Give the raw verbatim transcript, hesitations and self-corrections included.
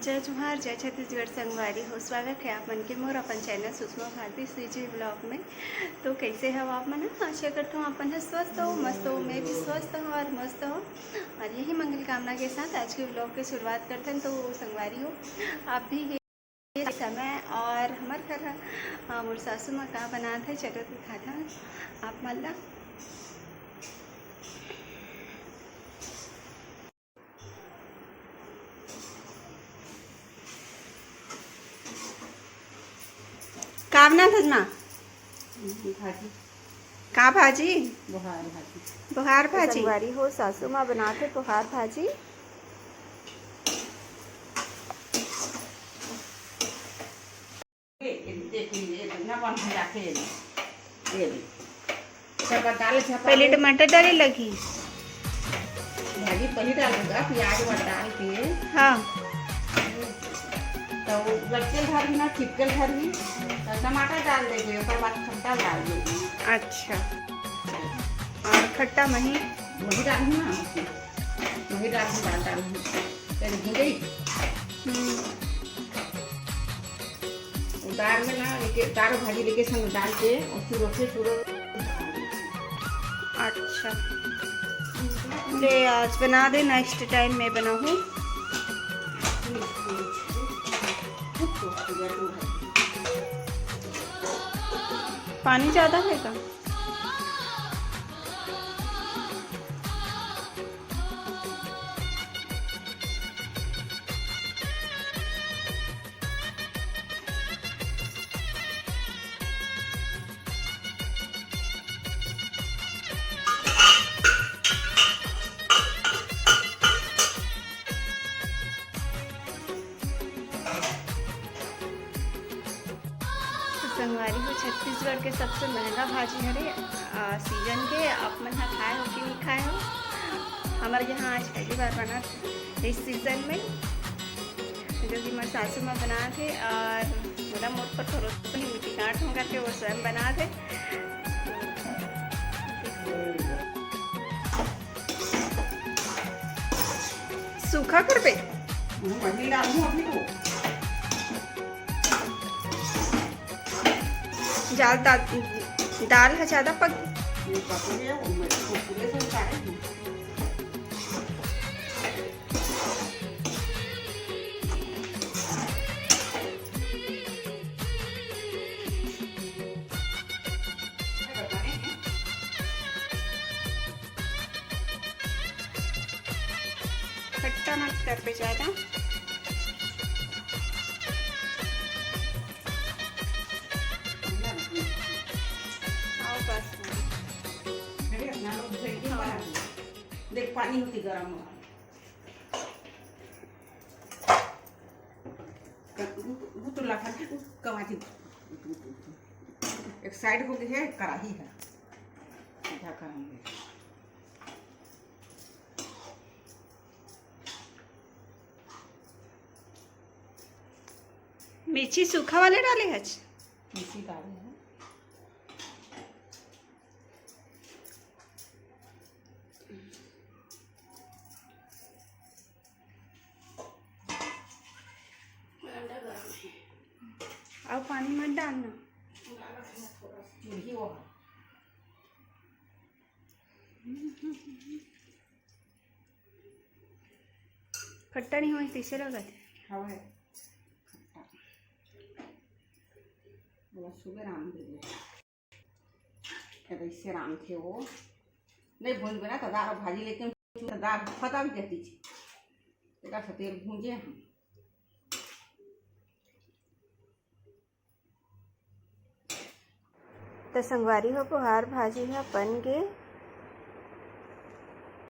जय जोहार, जय छत्तीसगढ़ संगवारी हो। स्वागत है आप मन के मोर अपन चैनल सुषमा भारती सीजी ब्लॉग में। तो कैसे हो आप मन? आशा करता हूँ आप मन ह स्वस्थ हो, मस्त हो। मैं भी स्वस्थ हूँ और मस्त हूँ। और यही मंगल कामना के साथ आज के ब्लॉग के शुरुआत करते हैं। तो संगवारी हो, आप भी ये समय और हमर घर ह, अ, मोर सासू माँ का बनात है, चलो दिखाता हूँ आप मन ला। का बनात हस माँ? भाजी। का भाजी? बोहार भाजी। बोहार भाजी। संगवारी हो, सासू माँ बनात हे बोहार भाजी। ये, ये, देखिए, ये ना बन जाते हैं। ये भी। सब डाल के पहले टमाटर डाले लगी। भाजी पहले डाल दूंगा, प्याज वाला डाल के। हाँ। तो वो लटकल भर भी ना, चिपकल भर भी, तो टमाटर डाल देंगे, ओकर बाद खट्टा डाल देंगे। अच्छा। और खट्टा मही? मही डाल दूँ ना, मही डाल दूँ, डाल, डाल दूँ। तेल भून गई। हम्म। दार में ना, एक, दार भाजी लेके संग डाल के और फिर ओके पूरा। अच्छा, ले आज बना दे, नेक्स्ट टाइम मैं बनाऊँ। पानी ज़्यादा है का? तो संगवारी हो, छत्तीसगढ़ के सबसे महंगा भाजी हरे, आ, सीजन के। आप मन ह खाए हो कि नहीं खाए हो? हमर यहाँ आज पहली बार बना इस सीजन में, जो कि मोर सासू माँ बनात हे और मोला मोर पर भरोसा नहीं, मिट्टी गांठ हों करके वो स्वयं बनात हे। सूखा करबे? हम्म, वही डालूं अभी तो। ज्यादा दाल, दाल ह ज्यादा पक ये पक गया, वो मैं कुरकुरे से उतारे हूँ। खट्टा मत करबे ज्यादा। आओ बस। देख, पानी होती गरम। गुटुला खा, कमाती। एक साइड हो गई है, कढ़ाई है। सीधा करेंगे। मिर्ची सूखा वाले डाले हच? मिर्ची डाले हैं। और पानी मत डालना। चूल्ही वो है। खट्टा नहीं होई, कैसे लगत है? हवे खट्टा। बस सुबह राम दे दे। ऐसे राम थे वो। नहीं भून बिना तो दार भाजी लेकिन दार खत्म जाती थी। तेरा से तेल भूंजे हम। त संगवारी हो, पोहार भाजी ह बन गे।